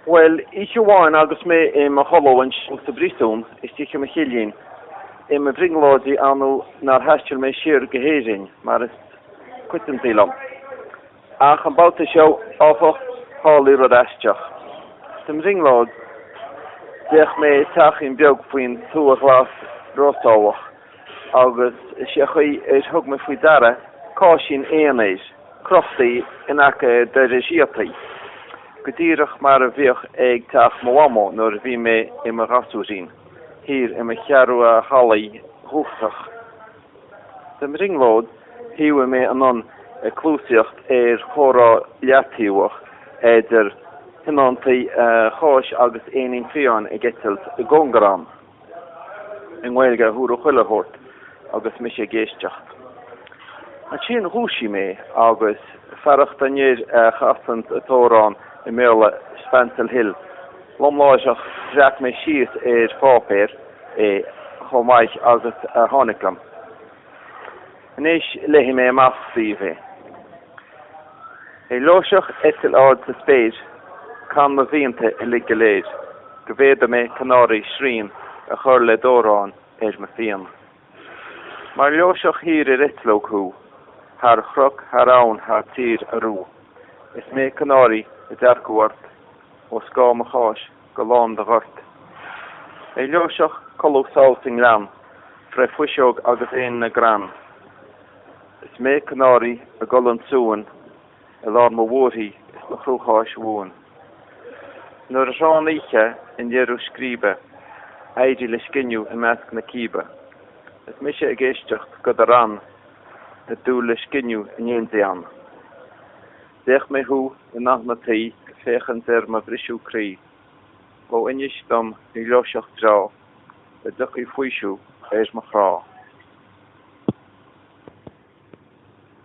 Bhuel, oíche amháin agus mé i mo chodladh anseo sa bpríosún, istigh i mo chillín, i mo bhrionglóidí annamh nár thaistil mé siar go hÉirinn, mar is coitianta liom. Ach an babhta seo, áfach, tharlaigh rud aisteach. Sa mbrionglóid, d'fhéach mé teachín beag faoin tuath ghlas rósábhach agus is é chaoi ar thug mé faoi deara cáisín éan air, crochtaí in aice dorais iataí, go díreach mar a bhíodh ag teach mo mhamó nuair a bhí mé i mo ghasúirín, thiar i mo cheathrú-thalamh dhúchasach. Sa mbrionglóid, thaobhaigh mé anonn ag cluasaíocht ar chomhrá leataobhach idir thionóntaí an cháis agus éinín fiáin ag eitilt i gcóngar ann. I nGaeilge a húradh chuile shórt agus mise ag éisteacht. Ansin dhúisigh mé agus fearacht an fhir a chasann an t-amhrán i mBéarla Spancil Hill, lom láithreach bhreac mé síos ar pháipéar é chomh maith agus a tháinig liom. Anois léifidh mé amach daoibh é. Ag gluaiseacht eitilt ard sa spéir, can mo mhianta uilig go léir, go bhféada mé canáraí srian a chur le d'amhrán ar mo phian. Mar ghluaiseacht thiar ar eitleog thú, thar chnoc, thar abhainn, thar tír arú, is mé canáraí ag dearcadh ort ó scáth mo cháis go lán do ghoirt. Ag gluaiseacht codladh sall sa ngleann, fré fuiseog agus éin na gcrann. Is mé canáraí ag gol an tsuain i lár mo bhuarthaí is mo chruacháis bhuan. Nuair a thránn an oíche i ndeireadh scríbe, éirí le scinneadh i measc na cíbe. Is mise ag éisteacht go do rann, ag dúil le scinneadh in éindí ann. D'fhéach mé thú i ndath na tuí ag féachaint ar mo bhriseadh croí. Ó inis dom a ghluaiseacht bhreá, go dtiocfaidh faoiseamh ar mo chrá.